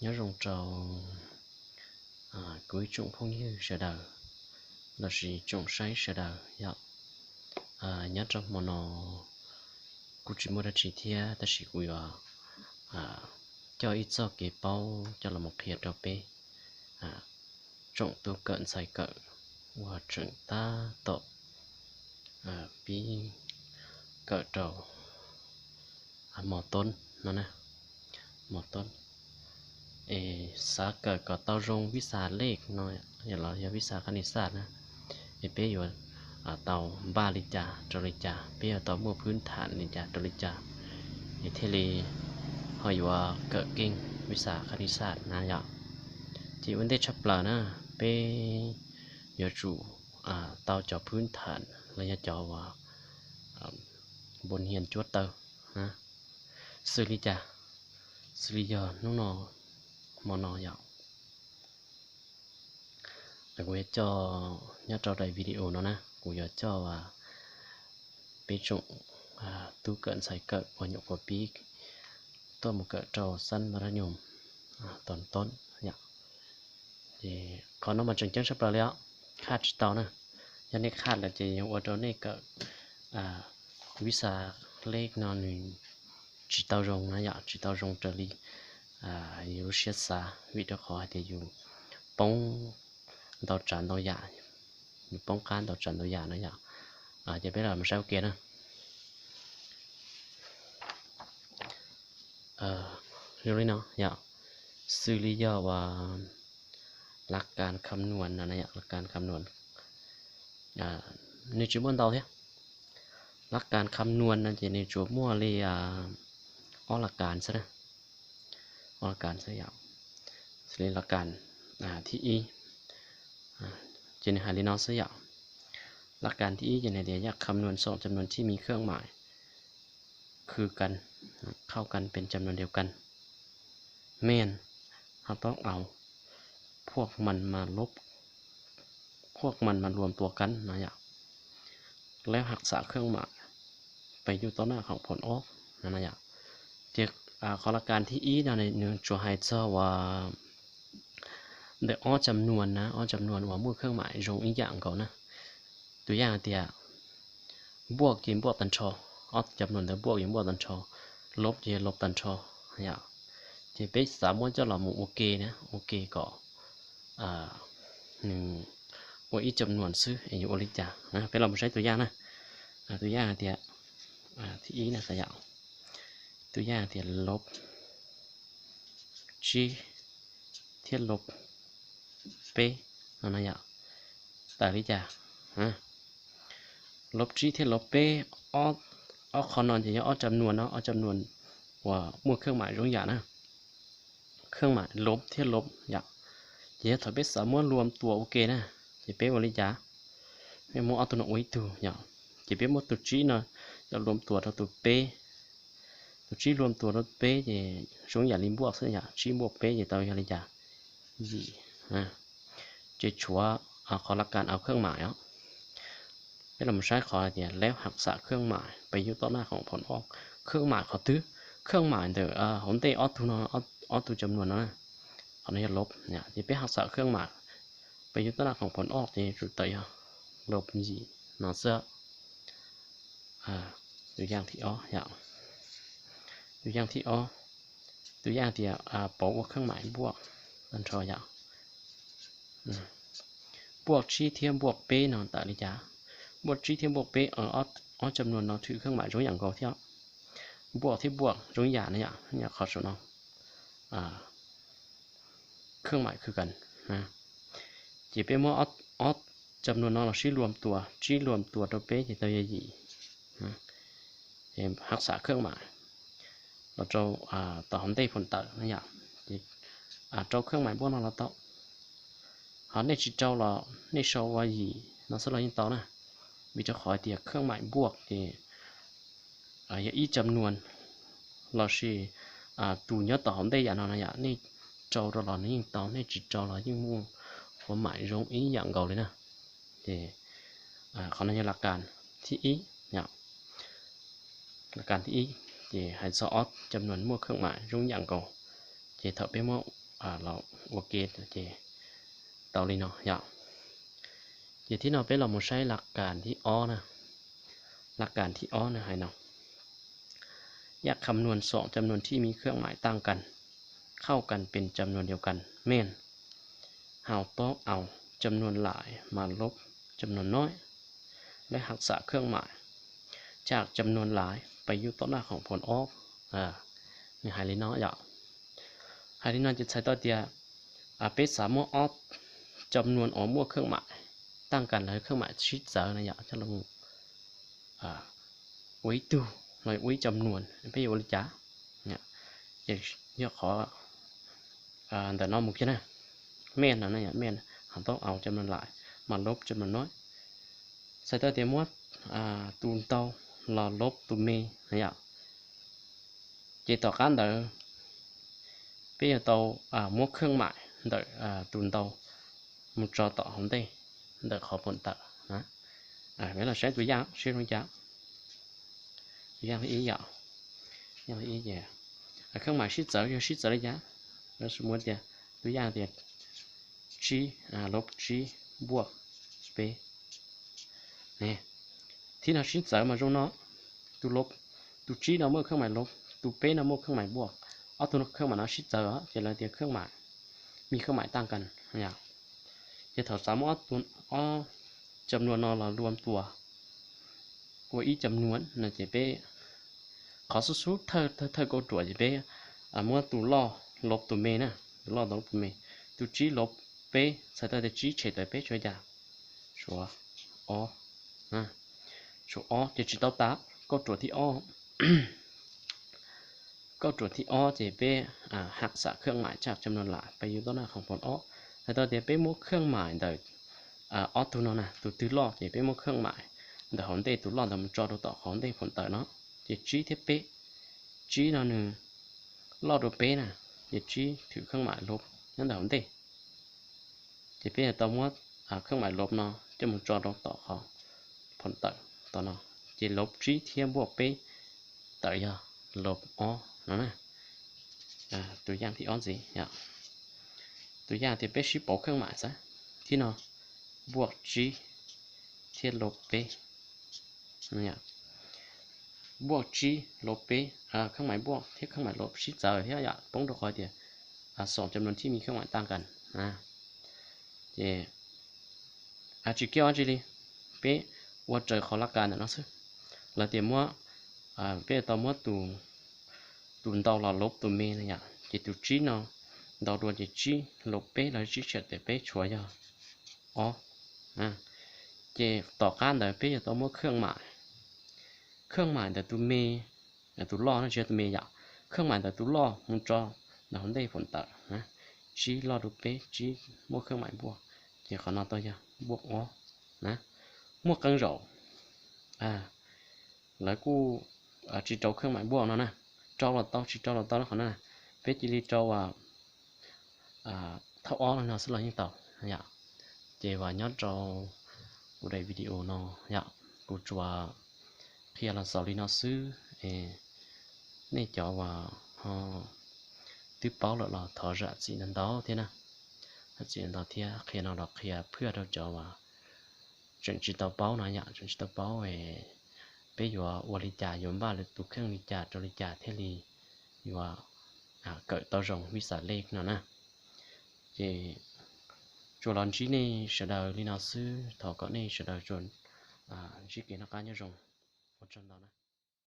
Nhớ rung trâu, à, quý chủng phong như sơ đờ, là sĩ chủng sai sơ đờ, yọ. À, nhớ trong mò nò, cú chỉ mua đa chỉ thiê, ta sĩ cú yọ, à, cho ít cho kế bao, cho là một kia trâu bê, à, chủng tu cận sai cận, và chủng ta tổ, à, bí cận trâu. ອ່າ ມໍຕົ້ນເນາະນະ ມໍຕົ້ນ ເອ ສາເກີດກໍເຕົ້າໂຮງວິຊາເລກເນາະ ຢ່າລະ ຢ່າວິຊາຄະນິດສາດນະ ເອ ເປຢູ່ ອ່າ ເຕົ້າບາລິຈາ ໂຕລິຈາ ເປເຕົ້າໝູ່ພື້ນຖານລິຈາ ໂຕລິຈາ ເອ ເທລີ ເຮົາຢູ່ວ່າເກີດເກັ່ງວິຊາຄະນິດສາດນະ ຢາ ຈີວັນເດຊະປລານະ ເປຢູ່ຈູ ອ່າ ເຕົ້າຈອບພື້ນຖານ ລະຍະຈອວ່າ ອ່າ ບົນຮຽນຈວດເຕີ ນະ ຊື່ລິຈາ ຊື່ລິຢໍ ໜູນໍ ມໍນໍ ຢາວ ແລ້ວກູຢາກຈໍ ຍາວເຈົ້າໄດ້ວິດີໂອເນາະນະ ກູຢາກຈໍວ່າ ເປັນຊ່ວງ ອ່າ ຕູເກີນໃສ່ເກີດ ບໍ່ຫຍຸກບໍ່ປີກ ຕົວໝູ່ເກີດເຈົ້າຊັ້ນມັດທະຍົມ ອ່າ ຕອນຕົ້ນ ຢາວ ເອ ຂໍນ້ອງມາເຈີງເຈີງສັບເປີແລ້ວ ຂາດຈິເຕົານະ ຍານີ້ຂາດແລ້ວເຈ ຍັງອວດເອົານີ້ກໍ ອ່າ ວິຊາເລກນອນນີ້ ຈິເຕົາລົງນະ ຢາກຈິເຕົາລົງເຕີລີ ອ່າ ຢູ່ເຊຍສາ ວິດເອົາຂໍໃຫ້ແຕ່ຢູ່ ປ້ອງເຕົາຈານເຕົາຢາ ຢູ່ປ້ອງກັນເຕົາຈານເຕົາຢານະ ຢາກ ອ່າ ຈະໄປລາມາໃຊ້ໂອເຄນະ. ເອີ ເລື່ອງນີ້ເນາະ ຢາກ ຊື່ລິຢໍວ່າ ຫຼັກການຄຳນວນນະ ນະ ຫຼັກການຄຳນວນ ອ່າ ນີ້ຈະມ່ວນເຕົາເທ ຫຼັກການຄຳນວນນະ ຈະນີ້ຈະມົວເລຍ ອ່າ ອອກຫຼັກການຊະນະ ອອກຫຼັກການຊະ ຢາກ ສະເລຍຫຼັກການ ອ່າ ທີອີ ອ່າ ຈະນີ້ຫາລີນອສຊະ ຢາກ ຫຼັກການທີອີ ຈະນີ້ດຽວ ຢາກຄຳນວນສອງຈຳນວນທີ່ມີເຄື່ອງໝາຍ ຄືກັນ ເຂົ້າກັນເປັນຈຳນວນດຽວກັນ ແມ່ນ ເຮົາຕ້ອງເອົາພວກມັນມາລົບ ພວກມັນມາລວມຕົວກັນນະ ຢາກ ແລ້ວຮັກສາເຄື່ອງໝາຍໄປຢູ່ຕໍ່ໜ້າຂອງຜົນອອກນັ້ນນະ ຢາກ ຈະ ອ່າ ຂໍຫຼັກການທີອີນະ ໃນໜຶ່ງຈະໃຫ້ເຈົ້າວ່າ ເດີ ອອກຈຳນວນນະ ອອກຈຳນວນວ່າໝູ່ເຄື່ອງໝາຍລົງອີກຢ່າງກ່ອນນະ ຕົວຢ່າງເຕຍ ບວກຈະບວກຕັນຊໍ ອອກຈຳນວນແຕ່ບວກຈະບວກຕັນຊໍ ລົບຈະລົບຕັນຊໍ ຢາກ ຈະໄປສາມາດຈະລອງໝູ່ໂອເຄນະ ໂອເຄກໍ ອ່າ ໜຶ່ງ ໂອ ອີກຈຳນວນຊື່ ເອ ຢູ່ໂອລິຈານະ ໄປລອງມາໃຊ້ຕົວຢ່າງນະ ອ່າ ຕົວຢ່າງເຕຍ ອ່າ ທີອີນະ ສະ ຢາກ ຕົວຢ່າງເຕຍ ລົບ ຈີ ທຽບລົບ ເປ ເນາະນະ ຢາກ ຕາລິຈາ ຮະ ລົບຈີທຽບລົບເປ ອອກ ອອກຄອນອນ ຈະອອກຈຳນວນເນາະ ອອກຈຳນວນ ວ່າໝວດເຄື່ອງໝາຍລົງຢານະ ເຄື່ອງໝາຍລົບທຽບລົບ ຢາກ ຈະເຮັດໃຫ້ເປັນສາມາດລວມຕົວໂອເຄນະ ຈະເປັນໂອລິຈາ ແມ່ນໝູ່ເອົາຕົວນອກໂອອີກຕົວ ຢາກ ຈະເປັນໝູ່ຕົວຈີເນາະ ຈະລວມຕົວເທົ່າຕົວເປ ຕົວຈີລວມຕົວເທົ່າເປ ຈະ ຊົງຢາລີບວກຊະ ຢາກ ຈີບວກເປ ຈະເຕົາຢາລີຈາ ຢີ ນະ ຈະຊົວ ອ່າ ຂໍຫຼັກການເອົາເຄື່ອງໝາຍເນາະ ແລ້ວມາໃຊ້ຂໍດຽວ ແລ້ວຮັກສາເຄື່ອງໝາຍໄປຢູ່ຕໍ່ໜ້າຂອງຜົນອອກ ເຄື່ອງໝາຍຂໍຕື້ ເຄື່ອງໝາຍເດີ ເອີ ໂຮມເຕ ອອກຕູເນາະ ອອກ ອອກຕູຈຳນວນເນາະ ຂໍອະນຸຍາດລົບ ນະ ຈະໄປຮັກສາເຄື່ອງໝາຍໄປຢູ່ຕໍ່ໜ້າຂອງຜົນອອກ ຈະຢູ່ຕົວຢ່າງ ລົບຢີ ເນາະ ເຊື່ອ ອ່າ ຕົວຢ່າງທີອອກ ຢ່າງ ຕົວຢ່າງທີອອກ ຕົວຢ່າງທີ່ ອ່າ ປອບວກເຄື່ອງໝາຍບວກ ອັນຊໍ ຢ່າງ ອືມ ບວກຈີທຽບບວກເປເນາະ ຕາລິຈາ ບວກຈີທຽບບວກເປ ເອີ ອອກ ອອກຈຳນວນເນາະ ຖືກເຄື່ອງໝາຍຍົກຢ່າງກໍທຽບ ບວກທຽບບວກຍົກຢ່າງນະ ຢ່າງ ຢ່າງ ຂໍໂທດເນາະ ອ່າ ເຄື່ອງໝາຍຄືກັນນະ ຈະເປັນວ່າອອກ ອອກຈຳນວນເນາະ ລະຊີລວມຕົວ ຈີລວມຕົວໂຕເປ ຈະເຕົາຢາຢີ ນະ ເຫັນ ຮັກສາເຄື່ອງໝາຍ ລະເຈົ້າ ອ່າ ຕອນເຮົາໄດ້ຜົນເຕີນະ ຢ່າງ ອ່າ ເຈົ້າເຄື່ອງໝາຍບວກເນາະ ລະເຈົ້າ ເຮົາເນຈິເຈົ້າລະ ເນຊອວາຢີ ເນາະ ສະລະຍິງເຕົານະ ມີເຈົ້າຂໍຕຽເຄື່ອງໝາຍບວກ ເອ ອ່າ ຢາອີຈຳນວນ ລະຊີ ອ່າ ຕູຍອດຕອນເຮົາໄດ້ຢ່າງເນາະ ນະ ຢ່າງ ເນ ເຈົ້າລະລອ ເນຍິງເຕົາ ເນຈິເຈົ້າລະຍິງໝູ່ ຄວາມໝາຍຍົງອີ່ຢ່າງເກົ່າເລີຍນະ ເຈ ອ່າ ຂໍອະນຸຍາດຫຼັກການທີອີ ນະ ຫຼັກການທີອີ ເຈ ໃຫ້ຊອອດຈຳນວນໝວດເຄື່ອງໝາຍຍົງຢ່າງເກົ່າ ເຈ ເທົ່າເປັນໝວດ ອາ ລາວໂອເຄ ໂອເຄ ເຕົາລີເນາະ ຢາກ ເຈົ້າ ທີ່ເນາະ ເປັນລາວມາໃຊ້ຫຼັກການທີ່ອໍນະ ຫຼັກການທີ່ອໍນະ ໃຫ້ເນາະ ຢາກຄຳນວນສອງຈຳນວນທີ່ມີເຄື່ອງໝາຍຕ່າງກັນ ເຂົ້າກັນເປັນຈຳນວນດຽວກັນ ແມ່ນ ເຮົາຕ້ອງເອົາຈຳນວນຫຼາຍມາລົບຈຳນວນນ້ອຍ ແລະ ຮັກສາເຄື່ອງໝາຍຈາກຈຳນວນຫຼາຍໄປຢູ່ຕໍ່ໜ້າຂອງຜົນອອກ ອາ ນີ້ໃຫ້ລີເນາະ ຢາກ ໃຫ້ລີເນາະ ຈະໃຊ້ຕໍ່ເຕີຍ ອາ ເປັນສາມາດເອົາຈຳນວນອອກໝວກເຄື່ອງໝາຍຕ່າງກັນ ແລະ ເຄື່ອງໝາຍຊິດເຈີນະ ຢາກ ຈະລອງ ອາ ໂອຍຕູ ລອຍໂອຍຈຳນວນ ເປັນໂອລິຈາ ຍາກ ຢາກ ຢາກຂໍ ອາ ແຕ່ນອກໝູ່ເຂດນະ ແມ່ນນະ ຍາກ ແມ່ນ ເຮົາຕ້ອງເອົາຈຳນວນຫຼາຍມາລົບຈຳນວນນ້ອຍ ໃຊ້ເຕີເຕີໝວດ ອາ ຕູນເຕົາ ລາລົບຕູນເມ ຍາກ ເຈົ້າ ຕໍ່ກັນເດີ ເປັນໂຕ ອາ ໝວກເຄື່ອງໝາຍ ເດີ ອາ ຕູນເຕົາ ໝູ່ຈໍຕໍ່ຂອງເຕ ເດີ ຂໍຜົນເຕີນະ ອາ ເວລາໃຊ້ຕົວຢ່າງ ເຊັ່ນຕົວຢ່າງ ຕົວຢ່າງອີກ ຢ່າງອີກ ອາ ເຄື່ອງໝາຍຊິດເຈີ ຊິດເຈີລະຍະ ລະສົມມຸດເຕີ ຕົວຢ່າງເຕີ ຈີ ອາ ລົບຈີ ບວກເປ ນີ້ ທີ່ເຮົາຊິດເຈີມາຈົງເນາະ ຕູລົບ ຕູຈີເນາະ ໝວກເຄື່ອງໝາຍລົບ ຕູເປເນາະ ໝວກເຄື່ອງໝາຍບວກ ເອົາຕູເຄື່ອງໝາຍເນາະຊິດເຈີ ເຈົ້າ ລະເຕີເຄື່ອງໝາຍ ມີເຄື່ອງໝາຍຕ່າງກັນ ຍາກ ເຈົ້າ ຖ້າສາມາດເອົາ ເອົາຈຳນວນເນາະ ລາລວມຕົວ ກວ່າອີກຈຳນວນນະ ເຈົ້າ ເປັນ ຂໍສູ້ໆ ເທີ ເທີ ເທີກວ່າຕົວ ເຈົ້າ ເປັນ ອາ ໝວດຕູລອ ລົບຕູເມນະ ຕູລອ ລົບຕູເມ ຕູຈີ ລົບເປ ໃຊ້ເຕີເຕີຈີ ເສດເຕີເປັນ ສວຍຈາ ສວ ອໍ ນະ ສວ ອໍ ເຈົ້າ ຈິດເຕົາຕາ ກວ່າຕົວທີ່ອໍ ກວ່າຕົວທີ່ອໍ ເຈົ້າ ເປັນ ອາ ຮັກສາເຄື່ອງໝາຍຈາກຈຳນວນຫຼາຍໄປຢູ່ຕໍ່ໜ້າຂອງຜົນອອກ ໃຫ້ເຕີເຕີເປັນໝວກເຄື່ອງໝາຍເດີ ອາ ອໍ ຕູເນາະນະ ຕູ ຕູລອ ເຈົ້າ ເປັນໝວກເຄື່ອງໝາຍ ເດີ ຂອງເຕ ຕູລອດ ເດີ ມັນຈໍໂຕຕໍ່ຂອງເຕ ຜົນເຕີນເນາະ ເຈົ້າ ຈີ ເທັດເປ ຈີເນາະ ໜຶ່ງ ລອດໂຕເປນະ ເຈົ້າ ຈີ ຖືເຄື່ອງໝາຍລົບ ນັ້ນເດີ ຂອງເຕ ເຈົ້າ ເປັນຕໍ່ໝວດ ອາ ເຄື່ອງໝາຍລົບເນາະ ຈະມັນຈໍໂຕຕໍ່ຂອງ ຜົນເຕີນຕໍ່ເນາະ ເຈົ້າ ລົບຈີ ທຽບບວກເປ ເຕີຍາ ລົບອໍ ເນາະນະ ອາ ຕົວຢ່າງທີ່ອໍຊິ ຍາ ຕົວຢ່າງທີ່ເປັນຊິໂປະເຄື່ອງໝາຍຊະ ທີ່ເນາະ ບວກຈີ ທຽບລົບເປ ນີ້ ບວກຈີ ລົບເປ ອາ ເຄື່ອງໝາຍບວກ ທຽບເຄື່ອງໝາຍລົບ ຊິດເຈີ ທຽບ ຢາກ ປົງໂຕຄອຍເຕີ ອາ ສອງຈຳນວນທີ່ມີເຄື່ອງໝາຍຕ່າງກັນ ນະ ເຈົ້າ ອາ ຈິກຽວ ອາ ຈິລີ ເປັນຫົວໃຈຂອງຫຼັກການນະເນາະ ລະເຕີໝວດ ອາ ເປັນຕໍ່ໝວດຕູ ຕູນເຕົາລາລົບຕູເມນະ ເຈົ້າ ເຈົ້າ ຕູຈີເນາະ ເຕົາດວນ ເຈົ້າ ຈີ ລົບເປ ລະຈີ ເສດເຕີເປັນ ສວຍ ອໍ ນະ ເຈົ້າ ຕໍ່ກັນເດີ ເປັນຕໍ່ໝວດເຄື່ອງໝາຍ ເຄື່ອງໝາຍເດີ ຕູເມ ອາ ຕູລອ ນະ ເຈົ້າ ຕູເມ ຢາກ ເຄື່ອງໝາຍເດີ ຕູລອ ມັນຈໍ ນະ ເດ ຜົນເຕີນ ນະ ຈີ ລອດ ຕູເປ ຈີ ໝວກເຄື່ອງໝາຍບວກ ເຈົ້າ ຂໍນອກຕໍ່ຢ່າງ ບວກ ອໍ ນະ ໝວກກາງເຈົ້າ ອາ ລະກູ ອາ ຈີ ເຈົ້າ ເຄື່ອງໝາຍບວກເນາະນະ ເຈົ້າລະເຕົາ ຈີ ເຈົ້າລະເຕົາ ນະ ຂອງນັ້ນນະ ເປັນຈີລີ ເຈົ້າ ອາ ອາ ເທົ່າ ອໍ ເນາະ ສະຫຼອງຍິງເຕົາ ຍາ ເຈົ້າ ວ່າຍອດເຈົ້າ ກູໄດ້ວິດີໂອເນາະ ຍາ ກູຈະວ່າ ເພຍລະເຊົາລີເນາະ ຊື່ ເອ ເນ ເຈົ້າ ວ່າ ຮໍ ຕື້ເປົາ ລະ ລະ ທອ ຈະ ຈີ ນັນເຕົາ ເທ ນະ ຈີ ນັນເຕົາ ເທ ເຄ ນະ ລະ ເຄ ເພື່ອ ເຈົ້າ ເຈົ້າ ວ່າ ເຈີນຈີ ເຕົາເປົາ ນະ ຍາ ເຈີນຈີ ເຕົາເປົາ ເອ ເປັນຢູ່ວ່າ ອວລິຈາ ຢົມບ້າ ຫຼື ຕູເຄື່ອງລີຈາ ເຈົ້າ ລີຈາ ເທ ລີ ຢູ່ວ່າ ອາ ເກີດ ເຕົ້າ ຢອງ ວິສາເລກ ເນາະນະ ເຈ ຈວນລອນຈີ ເນ ສະເດີ ລີເນາະ ຊື່ ທອ ເກາະ ເນ ສະເດີ ຈວນ ອາ ຈີ ເກ ນະ ກາ ຍອດຢອງ ໂອ ຈອນ ເຕົາ ນະ